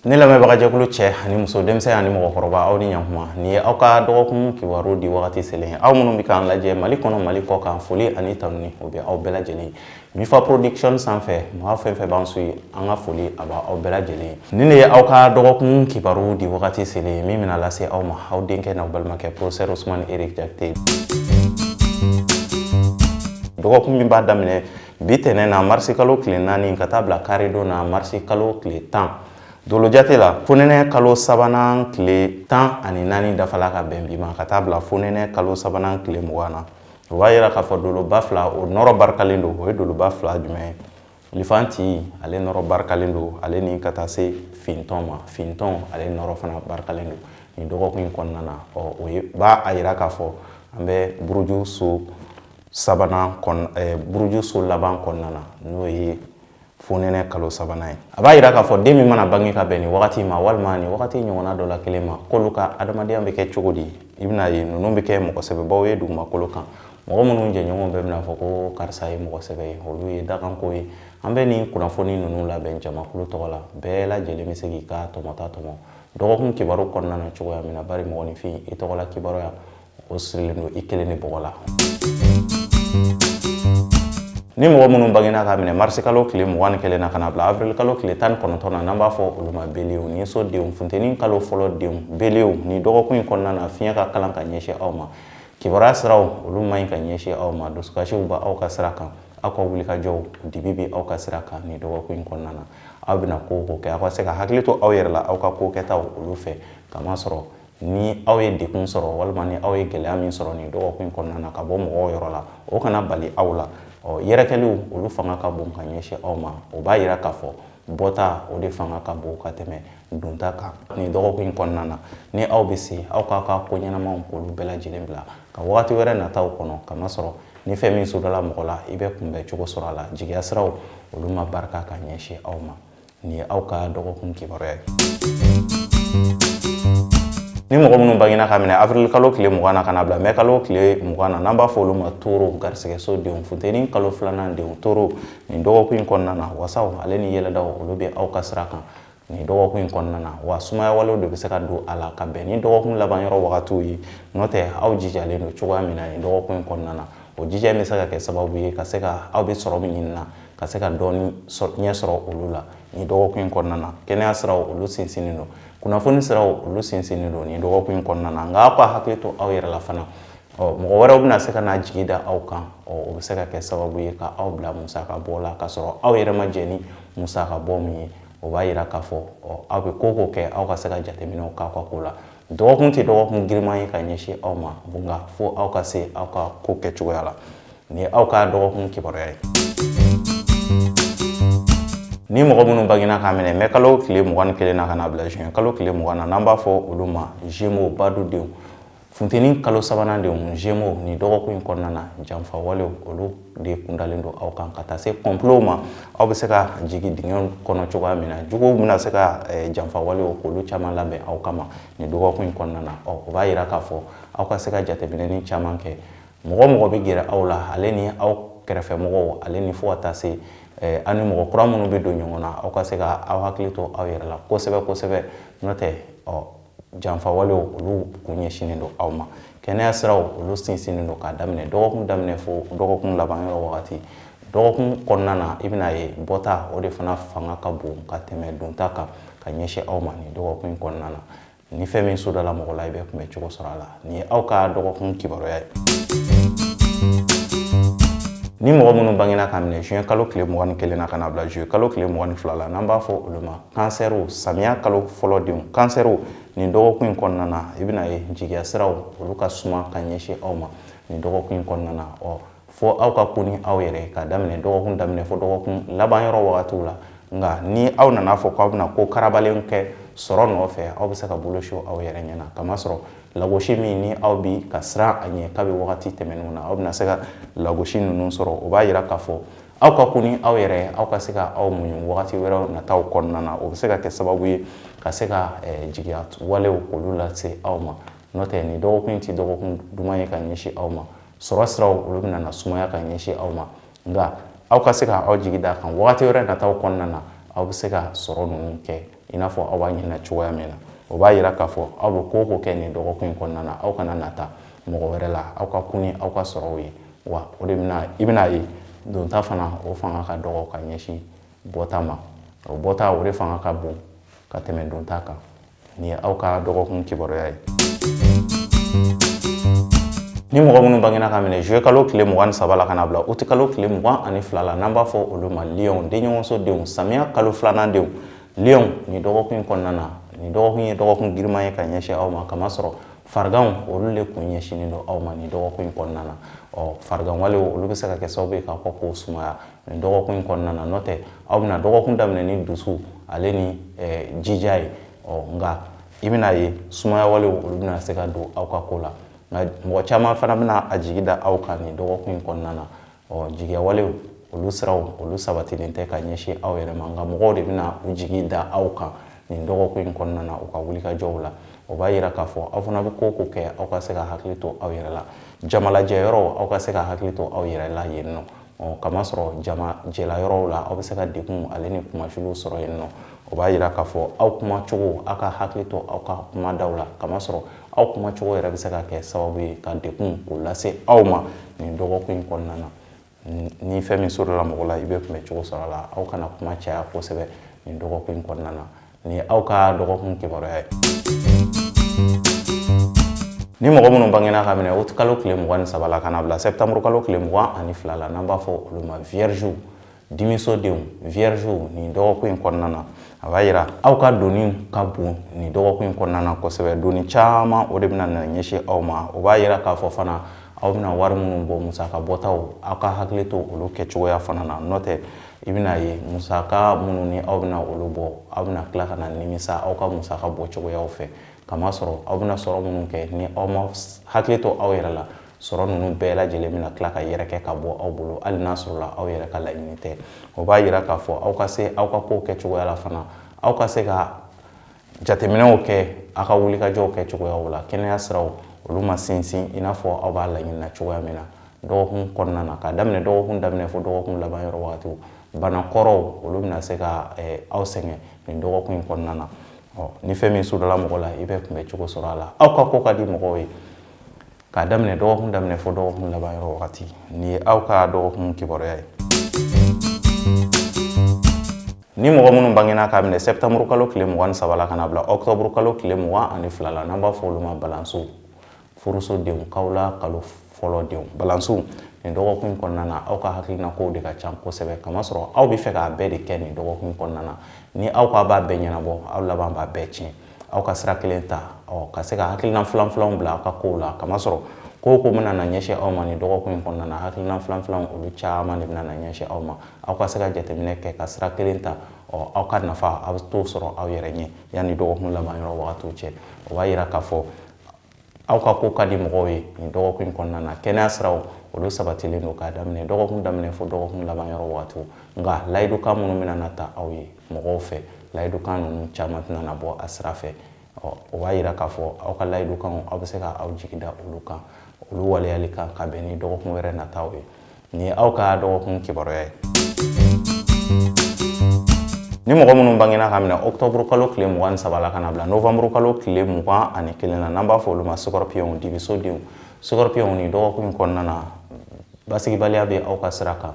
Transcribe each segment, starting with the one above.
Ne lamɛnbagajɛkulu cɛ ani muso, denmisɛn ani mɔgɔkɔrɔba, aw ni ɲankuma. Nin ye aw ka dɔgɔkun kibaru di wagati selen ye. Aw minnu bɛ k'an lajɛ Mali kɔnɔ, Mali kɔ kan, foli ani tanuni, o bɛ aw bɛɛ lajɛlen. Mifa Production sanfɛ, maa fɛn fɛn b'an suit, an ka foli a b'aw bɛɛ lajɛlen ye. Nin de ye aw ka dɔgɔkun kibaru di wagati selen ye, min bɛna lase aw ma, aw denkɛ n'aw balimakɛ, professeur Ousmane Eric Diakité. Dɔgɔkun min b'a daminɛ bi tɛnɛn na, marisi kalo tile 4, ka taa bila karidon na, marisi kalo tile 10. Dolojate la, fonɛnɛ kalo sabanan tile 14 dafala ka bɛn bi ma, ka taa bila fonɛnɛ kalo sabanan tile 20 na. O b'a yira k'a fɔ doloba fila, o nɔrɔ barikalen don. O ye doloba fila jumɛn ye? Lifanti, ale nɔrɔ barikalen don, ale ni ka taa se fintɔn ma. Fintɔn, ale nɔrɔ fana barikalen don nin dɔgɔkun in kɔnɔna na. Ɔ, o ye b'a a yira k'a fɔ an bɛ buruju so sabanan kɔn, buruju so laban kɔnɔna na, n'o ye fonɛnɛ kalo sabanan ye. A b'a yira k'a fɔ den min mana bange ka bɛn nin wagati ma, walima nin wagati ɲɔgɔnna dɔ la kelen ma, k'olu ka adamadenya bɛ kɛ cogo di? I bɛna ye ninnu bɛ kɛ mɔgɔ sɛbɛbaw ye dugumakolo kan, mɔgɔ minnu jɛɲɔgɔnw bɛɛ bɛna fɔ ko karisa ye mɔgɔ sɛbɛ ye, olu ye dakanko ye. An bɛ nin kunnafoni ninnu labɛn jamakulu tɔgɔ la. Bɛɛ lajɛlen bɛ se k'i ka tɔmɔta tɔmɔ dɔgɔkun kibaru kɔnɔna na cogoya min na, bari mɔgɔninfin, i tɔgɔla kibaruya, o sirilen don i kelen de bɔgɔ la. Ni mɔgɔ minnu bangena ka minɛ marisi kalo tile 21 na ka na bila avril kalo tile 19 na, n'an b'a fɔ olu ma beliyew, ni so denw, funteni kalo fɔlɔ denw, beliyew, ni dɔgɔkun in kɔnɔna na, fiɲɛ ka kalan ka ɲɛsin aw ma. Kibaruya siraw, olu man ɲi ka ɲɛsin aw ma. Dusukasiw b'aw aw ka sira kan, aw ka wulikajɔw, dibi bɛ aw ka sira kan nin dɔgɔkun in kɔnɔna na. Aw bɛna ko o ko kɛ, aw ka se ka hakili to aw yɛrɛ la aw ka ko kɛtaw olu fɛ, kamasɔrɔ ni aw ye degun sɔrɔ, walima ni aw ye gɛlɛya min sɔrɔ nin dɔgɔkun in kɔnɔna na ka bɔ mɔgɔw yɔrɔ la, o kana bali aw la. Ɔ, yɛrɛkɛliw, olu fanga ka bon ka ɲɛsin aw ma. O b'a yira k'a fɔ bɔta, o de fanga ka bon ka tɛmɛ donta kan nin dɔgɔkun in kɔnɔna na. Ni aw bɛ se, aw k'aw ka ko ɲɛnamaw k'olu bɛɛ lajɛlen bila ka wagati wɛrɛ nataw kɔnɔ, kamasɔrɔ ni fɛn min sodala mɔgɔ la, i bɛ kunbɛn cogo sɔrɔ a la. Jigiya siraw, olu ma barika ka ɲɛsin aw ma. Nin ye aw ka dɔgɔkun kibaruya ye. Ni mɔgɔ minnu bangena ka minɛ avril kalo tile 20 na ka na bila mɛ kalo tile 20 na, n'an b'a fɔ olu ma toro, garisɛgɛso denw, funteni kalo filanan denw, toro, nin dɔgɔkun in kɔnɔna na, wasaw ale ni yɛlɛdaw, olu bɛ aw ka sira kan nin dɔgɔkun in kɔnɔna na. Wa sumaya walew de bɛ se ka don a la ka bɛn ni dɔgɔkun laban yɔrɔ wagatiw ye. N'o tɛ, aw jijalen don cogoya min na nin dɔgɔkun in kɔnɔna na, o jija in bɛ se ka kɛ sababu ye ka se ka aw bɛ sɔrɔ min ɲini na, ka se ka dɔɔni ɲɛ sɔrɔ olu la nin dɔgɔkun in kɔnɔna na. Kɛnɛya siraw, olu sinsinnen don. Kunnafoni siraw, olu sinsinnen don nin dɔgɔkun in kɔnɔna na. Nka aw ka hakili to aw yɛrɛ la fana. Ɔ, mɔgɔ wɛrɛw bɛna se ka na jigi da aw kan. Ɔ, o bɛ se ka kɛ sababu ye ka aw bila musaka bɔ la, ka sɔrɔ aw yɛrɛ ma jɛ ni musaka bɔ min ye. O b'a yira k'a fɔ, ɔ, aw bɛ ko ko kɛ, aw ka se ka jateminɛw k'aw ka ko la. Dɔgɔkun tɛ dɔgɔkun giriman ye ka ɲɛsin aw ma, nka fo aw ka se aw ka ko kɛ cogoya la. Nin ye aw ka dɔgɔkun kibaruya ye. Ni mɔgɔ minnu bangena k'a minɛ mɛ kalo tile 21 na ka na bila juin kalo tile 20 na, n'an b'a fɔ olu ma Gémeaux, badu denw, funteni kalo sabanan denw, Gémeaux, nin dɔgɔkun in kɔnɔna na, janfa walew, olu de kundalen don aw kan, ka taa se complot ma. Aw bɛ se ka jigin dingɛ kɔnɔ cogoya min na, juguw bɛna se ka janfa walew k'olu caman labɛn aw kama nin dɔgɔkun in kɔnɔna na. Ɔ, o b'a yira k'a fɔ aw ka se ka jateminɛni caman kɛ. Mɔgɔ mɔgɔ bɛ gɛrɛ aw la, ale ni aw kɛrɛfɛmɔgɔw, ale ni fo ka taa se aw ni mɔgɔ kura minnu bɛ don ɲɔgɔn na, aw ka se ka aw hakili to aw yɛrɛ la kosɛbɛ kosɛbɛ. N'o tɛ, ɔ, janfa walew, olu kun ɲɛsinnen don aw ma. Kɛnɛya siraw, olu sinsinnen don k'a daminɛ dɔgɔkun daminɛ fo dɔgɔkun laban yɔrɔ wagati. Dɔgɔkun kɔnɔna na, i bɛna ye bɔta, o de fana fanga ka bon ka tɛmɛ donta kan ka ɲɛsin aw ma nin dɔgɔkun in kɔnɔna na. Ni fɛn min sodala mɔgɔ la, i bɛ kunbɛn cogo sɔrɔ a la. Nin ye aw ka dɔgɔkun kibaruya ye. Ni mɔgɔ minnu bangena ka minɛ juin kalo tile 21 na ka na bila juillet kalo tile 22 la, n'an b'a fɔ olu ma kansɛriw, samiya kalo fɔlɔ denw, kansɛriw, nin dɔgɔkun in kɔnɔna na, i bɛna ye jigiya siraw, olu ka suma ka ɲɛsin aw ma nin dɔgɔkun in kɔnɔna na. Ɔ, fo aw ka ko ni aw yɛrɛ k'a daminɛ dɔgɔkun daminɛ fo dɔgɔkun laban yɔrɔ wagatiw la. Nka ni aw nana fɔ k'aw bɛna ko karabalen kɛ sɔrɔ nɔfɛ, aw bɛ se ka bolo su aw yɛrɛ ɲɛna, kamasɔrɔ lagosi min ni aw bi ka siran a ɲɛ kabi wagati tɛmɛnenw na, aw bɛna se ka lagosi ninnu sɔrɔ. O b'a yira k'a fɔ aw ka ko ni aw yɛrɛ, aw ka se ka aw muɲu wagati wɛrɛw nataw kɔnɔna na. O bɛ se ka kɛ sababu ye ka se ka jigiya walew k'olu lase aw ma. N'o tɛ, nin dɔgɔkun in tɛ dɔgɔkun duman ye ka ɲɛsin aw ma. Sɔrɔ siraw, olu bɛna na sumaya ka ɲɛsin aw ma, nka aw ka se ka aw jigi d'a kan, wagati wɛrɛ nataw kɔnɔna na, aw bɛ se ka sɔrɔ ninnu kɛ. I n'a fɔ aw b'a ɲinina cogoya min na. O b'a yira k'a fɔ aw bɛ ko o ko kɛ nin dɔgɔkun in kɔnɔna na, aw kana nata mɔgɔ wɛrɛ la, aw ka kun ni aw ka sɔrɔw ye. Wa o de bɛna, i bɛna ye donta fana, o fanga ka dɔgɔ ka ɲɛsin bɔta ma. O bɔta, o de fanga ka bon ka tɛmɛ donta kan. Nin ye aw ka dɔgɔkun kibaruya ye. Ni mɔgɔ minnu bangena ka minɛ juillet kalo tile 23 la ka na bila août kalo tile 22 la, n'an b'a fɔ olu ma lion, denɲɔgɔnso denw, samiya kalo filanan denw, lion, nin dɔgɔkun in kɔnɔna na, nin dɔgɔkun ye dɔgɔkun giriman ye ka ɲɛsin aw ma, kamasɔrɔ fariganw, olu le kun ɲɛsinnen don aw ma nin dɔgɔkun in kɔnɔna na. Ɔ farigan walew, olu bɛ se ka kɛ sababu ye k'aw ka kow sumaya nin dɔgɔkun in kɔnɔna na. N'o tɛ, aw bɛna dɔgɔkun daminɛ ni dusu ale ni jija ye. Ɔ nka i bɛna ye sumaya walew, olu bɛna se ka don aw ka ko la. Nka mɔgɔ caman fana bɛna a jigi da aw kan nin dɔgɔkun in kɔnɔna na. Ɔ jigiya walew, olu siraw, olu sabatilen tɛ ka ɲɛsin aw yɛrɛ ma, nka mɔgɔw de bɛna u jigi da aw kan nin dɔgɔkun in kɔnɔna na u ka wulikajɔw la. O b'a yira k'a fɔ aw fana bɛ ko o ko kɛ, aw ka se ka hakili to aw yɛrɛ la. Jamalajɛ yɔrɔw, aw ka se ka hakili to aw yɛrɛ la yen nɔ. Ɔ kamasɔrɔ jama jɛla yɔrɔw la, aw bɛ se ka degun ale ni kunmasuluw sɔrɔ yen nɔ. O b'a yira k'a fɔ aw kumacogo, aw ka hakili to aw ka kumadaw la, kamasɔrɔ aw kumacogo yɛrɛ bɛ se ka kɛ sababu ye ka degun k'o lase aw ma nin dɔgɔkun in kɔnɔna na. Ni fɛn min sɔrɔla mɔgɔ la, i bɛ kunbɛ cogo sɔrɔ a la. Aw kana kuma caya kosɛbɛ nin dɔgɔkun in kɔnɔna na. Nin ye aw ka dɔgɔkun kibaruya ye. Ni mɔgɔ minnu bangena ka minɛ août kalo tile 23 la ka na bila septembre kalo tile 22 la, n'an b'a fɔ olu ma vierge, dimiso denw, vierge, nin dɔgɔkun in kɔnɔna na, a b'a yira aw ka doni ka bon nin dɔgɔkun in kɔnɔna na kosɛbɛ. Doni caman, o de bɛna na ɲɛsin aw ma. O b'a yira k'a fɔ fana aw bɛna wari minnu bɔ, musaka bɔtaw, aw ka hakili to olu kɛcogoya fana na. N'o tɛ, i bɛna ye musaka minnu ni aw bɛna olu bɔ, aw bɛna tila ka na nimisa aw ka musaka bɔ cogoyaw fɛ, kamasɔrɔ aw bɛna sɔrɔ minnu kɛ, ni aw ma hakili to aw yɛrɛ la, sɔrɔ ninnu bɛɛ lajɛlen bɛna tila ka yɛrɛkɛ ka bɔ aw bolo, hali n'a sɔrɔla aw yɛrɛ ka laɲini tɛ. O b'a yira k'a fɔ aw ka se aw ka kow kɛ cogoya la fana, aw ka se ka jateminɛw kɛ aw ka wulikajɔw kɛ cogoyaw la. Kɛnɛya siraw, olu ma sinsin i n'a fɔ aw b'a laɲinina cogoya min na dɔgɔkun kɔnɔna na. K'a daminɛ dɔgɔkun daminɛ fo dɔgɔkun laban yɔrɔ wagatiw, bana kɔrɔw, olu bɛna se ka aw sɛgɛn nin dɔgɔkun in kɔnɔna na. Ɔ ni fɛn min sudala mɔgɔ la, i bɛ kunbɛ cogo sɔrɔ a la. Aw ka ko ka di mɔgɔw ye k'a daminɛ dɔgɔkun daminɛ fo dɔgɔkun laban yɔrɔ wagati. Nin ye aw ka dɔgɔkun kibaruya ye. Ni mɔgɔ minnu bangena k'a minɛ septembre kalo tile 23 la ka na bila octobre kalo tile 22 la, n'an b'a fɔ olu ma balansiw, furuso denw, kawula kalo fɔlɔ denw, balansiw, nin dɔgɔkun in kɔnɔna na, aw ka hakilina kow de ka ca kosɛbɛ, kamasɔrɔ aw bɛ fɛ k'a bɛɛ de kɛ nin dɔgɔkun in kɔnɔna na. Ni aw k'a b'a bɛɛ ɲɛnabɔ, aw laban b'a bɛɛ tiɲɛ. Aw ka sira kelen ta, ɔ ka se ka hakilina filan filanw bila aw ka kow la, kamasɔrɔ ko o ko bɛna na ɲɛsin aw ma nin dɔgɔkun in kɔnɔna na, hakilina filan filanw, olu caman de bɛna na ɲɛsin aw ma. Aw ka se ka jateminɛ kɛ ka sira kelen ta, ɔ aw ka nafa, aw bɛ t'o sɔrɔ aw yɛrɛ ɲɛ yanni dɔgɔkun laban yɔrɔ wagatiw cɛ. O b'a yira k'a fɔ aw ka ko ka di mɔgɔw ye nin dɔgɔkun in kɔnɔna na. Kɛnɛya siraw, olu sabatilen don k'a daminɛ dɔgɔkun daminɛ fo dɔgɔkun laban yɔrɔ wagatiw. Nka layidukan minnu bɛna na ta aw ye mɔgɔw fɛ, layidukan ninnu caman tɛna na bɔ a sira fɛ. Ɔ o b'a yira k'a fɔ aw ka layidukanw, aw bɛ se ka aw jigi da olu kan, olu waleyali kan ka bɛn ni dɔgɔkun wɛrɛ nataw ye. Nin ye aw ka dɔgɔkun kibaruya ye. Ni mɔgɔ minnu bangena ka minɛ octobre kalo tile 23 la ka na bila novembre kalo tile 21 na, n'an b'a fɔ olu ma scorpion, dibiso denw, scorpion, nin dɔgɔkun in kɔnɔna na, basigibaliya bɛ aw ka sira kan,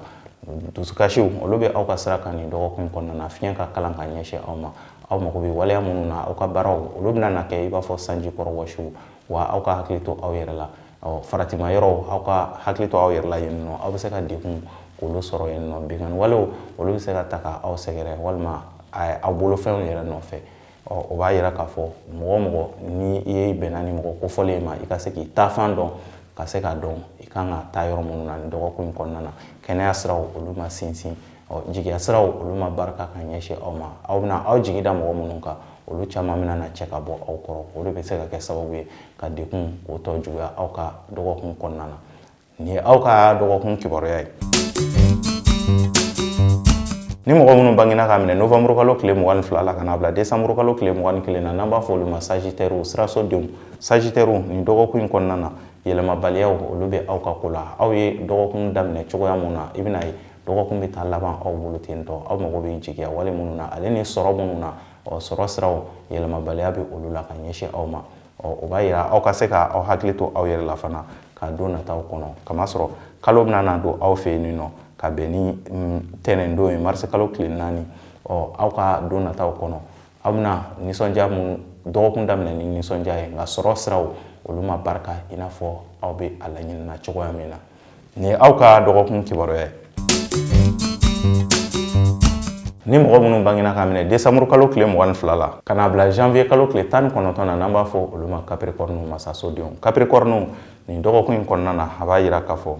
dusukasiw, olu bɛ aw ka sira kan nin dɔgɔkun in kɔnɔna na. Fiɲɛ ka kalan ka ɲɛsin aw ma. Aw mago bɛ waleya minnu na, aw ka baaraw, olu bɛna na kɛ i b'a fɔ sanji kɔrɔ wɔsiw. Wa aw ka hakili to aw yɛrɛ la. Ɔ faratima yɔrɔw, aw ka hakili to aw yɛrɛ la yen nɔ. Aw bɛ se ka degun k'olu sɔrɔ yen nɔ. Binkanni walew, olu bɛ se ka ta ka aw sɛgɛrɛ walima aw bolofɛnw yɛrɛ nɔfɛ. Ɔ o b'a yira k'a fɔ mɔgɔ o mɔgɔ ni i ye bɛnna ni mɔgɔ kofɔlen ma, i ka se k'i taafan dɔn, ka se k'a dɔn i kan ka taa yɔrɔ minnu na nin dɔgɔkun in kɔnɔna na. Kɛnɛya siraw, olu ma sinsin. Ɔ jigiya siraw, olu ma barika ka ɲɛsin aw ma. Aw bɛna aw jigi da mɔgɔ minnu kan, olu caman bɛna na cɛ ka bɔ aw kɔrɔ. O de bɛ se ka kɛ sababu ye ka degun k'o tɔ juguya aw ka dɔgɔkun kɔnɔna na. Nin ye aw ka dɔgɔkun kibaruya ye. Ni mɔgɔ minnu bangena ka minɛ novembre kalo tile 22 la ka na bila décembre kalo tile 21 na, n'an b'a fɔ olu ma sagittaire, siraso denw, sagittaire, nin dɔgɔkun in kɔnɔna na, yɛlɛmabaliyaw, olu bɛ aw ka ko la. Aw ye dɔgɔkun daminɛ cogoya mun na, i bɛna ye dɔgɔkun bɛ taa laban aw bolo ten tɔ. Aw mago bɛ jigiya wale minnu na ale ni sɔrɔ minnu na, ɔ Ɔ, sɔrɔ siraw yɛlɛmabaliya bɛ olu la ka ɲɛsin aw ma. Ɔ, o b'a yira aw ka se ka aw hakili to aw yɛrɛ la fana ka don nataw kɔnɔ, kamasɔrɔ kalo bɛna na don aw fɛ yen nɔ ka bɛn ni tɛnɛndon ye, marisi kalo tile 4. Ɔ, aw ka don nataw kɔnɔ, aw bɛna nisɔndiya mun dɔgɔkun daminɛ ni nisɔndiya ye, nka sɔrɔ siraw olu ma barika i n'a fɔ aw bɛ a laɲinina cogoya min na. Nin ye aw ka dɔgɔkun kibaruya ye. Ni mɔgɔ minnu bangena k'a minɛ desanburu kalo tile 22 la ka n'a bila janvier kalo tile 19 na, n'an b'a fɔ olu ma Capricorne, masasodenw. Capricorne, nin dɔgɔkun in kɔnɔna na, a b'a yira k'a fɔ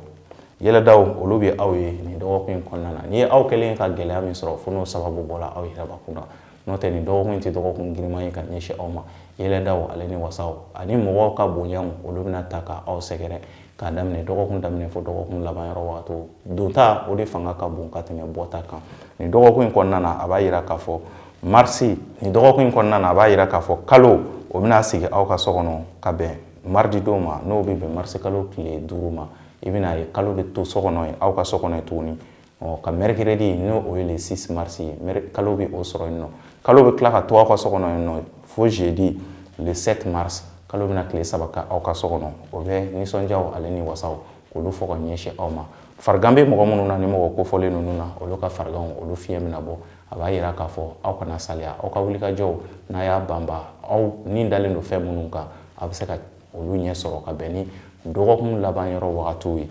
yɛlɛdaw olu bɛ aw ye nin dɔgɔkun in kɔnɔna na. N'i ye aw kɛlen ka gɛlɛya min sɔrɔ, fo n'o sababu bɔra aw yɛrɛbakun na, n'o tɛ nin dɔgɔkun in tɛ dɔgɔkun giriman ye ka ɲɛsin aw ma. Yɛlɛdaw ale ni wasaw ani mɔgɔw ka bonyaw, olu bɛna ta ka aw sɛgɛrɛ k'a daminɛ dɔgɔkun daminɛ fo dɔgɔkun laban yɔrɔ wagati. Donta o de fanga ka bon ka tɛmɛ bɔta kan nin dɔgɔkun in kɔnɔna na. A b'a yira k'a fɔ marisi, nin dɔgɔkun in kɔnɔna na, a b'a yira k'a fɔ kalo o bɛna sigi aw ka so kɔnɔ ka bɛn mardi don ma, n'o bɛ bɛn marisi kalo tile 5 ma. I bɛna ye kalo bɛ to so kɔnɔ yen, aw ka so kɔnɔ yen tuguni. Ɔ, ka mercredi, n'o o ye le 6 mars ye, kalo bɛ o sɔrɔ yen nɔ. Kalo bɛ tila ka to aw ka so kɔnɔ yen nɔ fo jeudi le 7 mars. Kalo bɛna tile 3 kɛ aw ka so kɔnɔ. O bɛ nisɔndiyaw ale ni wasaw k'olu fɔ ka ɲɛsin aw ma. Farigan bɛ mɔgɔ minnu na, ni mɔgɔ kofɔlen ninnu na, olu ka fariganw olu fiɲɛ bɛna bɔ. A b'a yira k'a fɔ aw kana saliya aw ka wulikajɔw n'a y'a banba. Aw ni dalen don fɛn minnu kan, aw bɛ se ka olu ɲɛ sɔrɔ ka bɛn ni dɔgɔkun laban yɔrɔ wagatiw ye.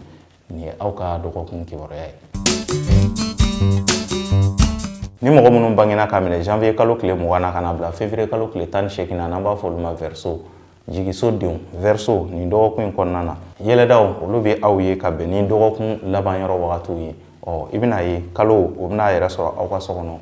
Nin ye aw ka dɔgɔkun kibaruya ye. Ni mɔgɔ minnu bangena k'a minɛ janvier kalo tile 20 na ka na bila février kalo tile 18 na, n'an b'a fɔ olu ma Verseau, jigiso denw. Verseau, nin dɔgɔkun in kɔnɔna na, yɛlɛdaw olu bɛ aw ye ka bɛn ni dɔgɔkun laban yɔrɔ wagatiw ye. Ɔ, i bɛna ye kalo o bɛna yɛrɛ sɔrɔ aw ka so kɔnɔ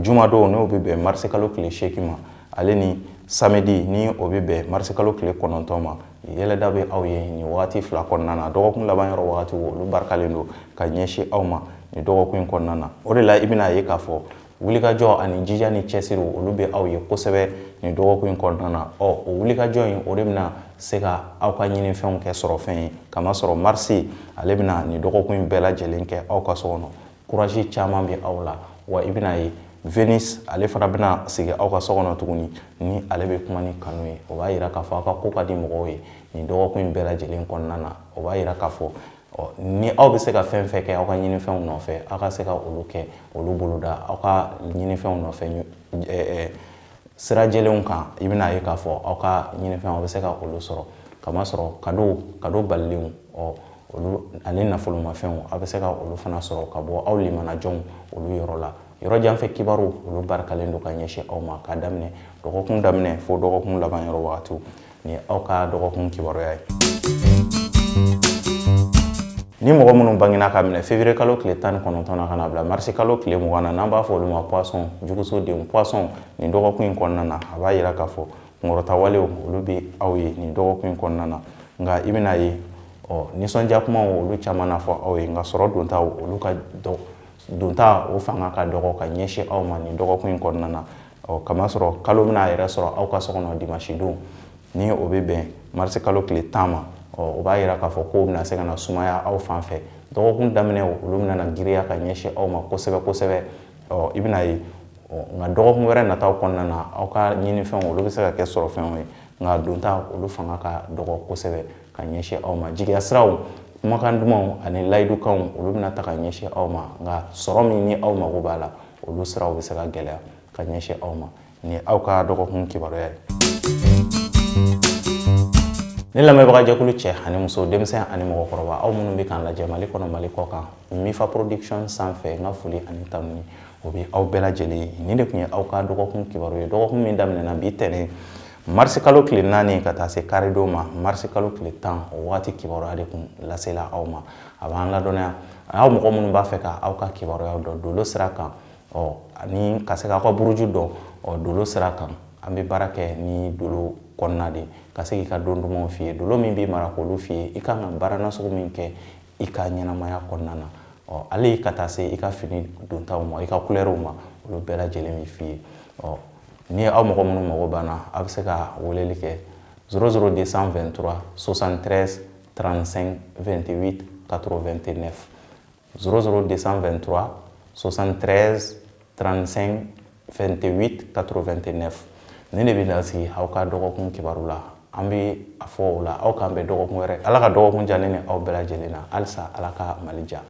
jumadon, n'o bɛ bɛn marisi kalo tile 8 ma, ale ni samedi, ni o bɛ bɛn marisi kalo tile 9 ma. Yɛlɛda bɛ aw ye nin wagati fila kɔnɔna na. Dɔgɔkun laban yɔrɔ wagati, olu barikalen don ka ɲɛsin aw ma nin dɔgɔkun in kɔnɔna na. O de la i bɛna ye k'a fɔ wulikajɔ ani jija ni cɛsiri, olu bɛ aw ye kosɛbɛ nin dɔgɔkun in kɔnɔna na. Ɔ, o wulikajɔ in, o de bɛna se ka aw ka ɲinifɛnw kɛ sɔrɔfɛn ye, kamasɔrɔ marisi ale bɛna nin dɔgɔkun in bɛɛ lajɛlen kɛ aw ka so kɔnɔ. Courage caman bɛ aw la. Wa i bɛna ye Venus ale fana bɛna sigi aw ka so kɔnɔ tuguni, ni ale bɛ kuma ni kanu ye. O b'a yira k'a fɔ aw ka ko ka di mɔgɔw ye nin dɔgɔkun in bɛɛ lajɛlen kɔnɔna na. O b'a yira k'a fɔ, ɔ, ni aw bɛ se ka fɛn fɛn kɛ aw ka ɲinifɛnw nɔfɛ, aw ka se ka olu kɛ, olu boloda aw ka ɲinifɛnw nɔfɛ sira jɛlenw kan. I bɛna ye k'a fɔ aw ka ɲinifɛnw, aw bɛ se ka olu sɔrɔ, kamasɔrɔ cadeau balilenw, ɔ, olu ani nafolomafɛnw, aw bɛ se ka olu fana sɔrɔ ka bɔ aw limanajɔnw olu yɔrɔ la. Yɔrɔ janfɛ kibaru, olu barikalen don ka ɲɛsin aw ma k'a daminɛ dɔgɔkun daminɛ fo dɔgɔkun laban yɔrɔ wagatiw. Nin ye aw ka dɔgɔkun kibaruya ye. Ni mɔgɔ minnu bangena ka minɛ février kalo tile 19 na ka na bila marisi kalo tile 20 na, n'an b'a fɔ olu ma Poisson, juguso denw. Poisson, nin dɔgɔkun in kɔnɔna na, a b'a yira k'a fɔ kunkɔrɔta walew olu bɛ aw ye nin dɔgɔkun in kɔnɔna na. Nka i bɛna ye, ɔ, nisɔndiya kumaw olu caman na fɔ aw ye, nka sɔrɔ dontaw olu ka donta o fanga ka dɔgɔ ka ɲɛsin aw ma nin dɔgɔkun in kɔnɔna na. Ɔ, kamasɔrɔ kalo bɛna a yɛrɛ sɔrɔ aw ka so kɔnɔ dimanche don, ni o bɛ bɛn marisi kalo tile 10 ma. Ɔ, o b'a yira k'a fɔ kow bɛna se ka na sumaya aw fan fɛ. Dɔgɔkun daminɛ, olu bɛna na giriya ka ɲɛsin aw ma kosɛbɛ kosɛbɛ. Ɔ, i bɛna ye, nka dɔgɔkun wɛrɛ nataw kɔnɔna na, aw ka ɲinifɛnw olu bɛ se ka kɛ sɔrɔfɛnw ye, nka donta olu fanga ka dɔgɔ kosɛbɛ ka ɲɛsin aw ma. Jigiya siraw, kumakan dumanw ani layidukanw, olu bɛna ta ka ɲɛsin aw ma, nka sɔrɔ min ni aw mago b'a la, olu siraw bɛ se ka gɛlɛya ka ɲɛsin aw ma. Nin ye aw ka dɔgɔkun kibaruya ye. Ne lamɛnbagajɛkulu cɛ ani muso, denmisɛn ani mɔgɔkɔrɔba, aw minnu bɛ k'an lajɛ Mali kɔnɔ, Mali kɔ kan, Mifa Production sanfɛ, n ka foli ani tanuni o bɛ aw bɛɛ lajɛlen ye. Nin de tun ye aw ka dɔgɔkun kibaru ye, dɔgɔkun min daminɛna bi tɛnɛn marisi kalo tile 4 ka taa se karidon ma marisi kalo tile 10. O waati kibaruya de tun lasela aw ma. A b'an ladɔnniya, aw mɔgɔ minnu b'a fɛ ka aw ka kibaruyaw dɔn dolo sira kan, ɔ, ani ka se k'aw ka buruju dɔn, ɔ, dolo sira kan, an bɛ baara kɛ ni dolo kɔnɔna de ka se k'i ka don dumanw f'i ye, dolo min b'i mara k'olu f'i ye, i kan ka baara nasugu min kɛ i ka ɲɛnamaya kɔnɔna na, ɔ, hali ka taa se i ka fini dontaw ma, i ka kulɛriw ma, olu bɛɛ lajɛlen bɛ f'i ye. Ɔ, ni aw mɔgɔ minnu mago banna, a bɛ se ka weleli kɛ 00223 73 35 28 89, 00223 73 35. 28 89. Nin de bɛ dan sigi aw ka dɔgɔkun kibaru la. An bɛ a fɔ o la, aw k'an bɛn dɔgɔkun wɛrɛ. Ala ka dɔgɔkun diya ne ni aw bɛɛ lajɛlen na. Halisa, Ala ka Mali diya.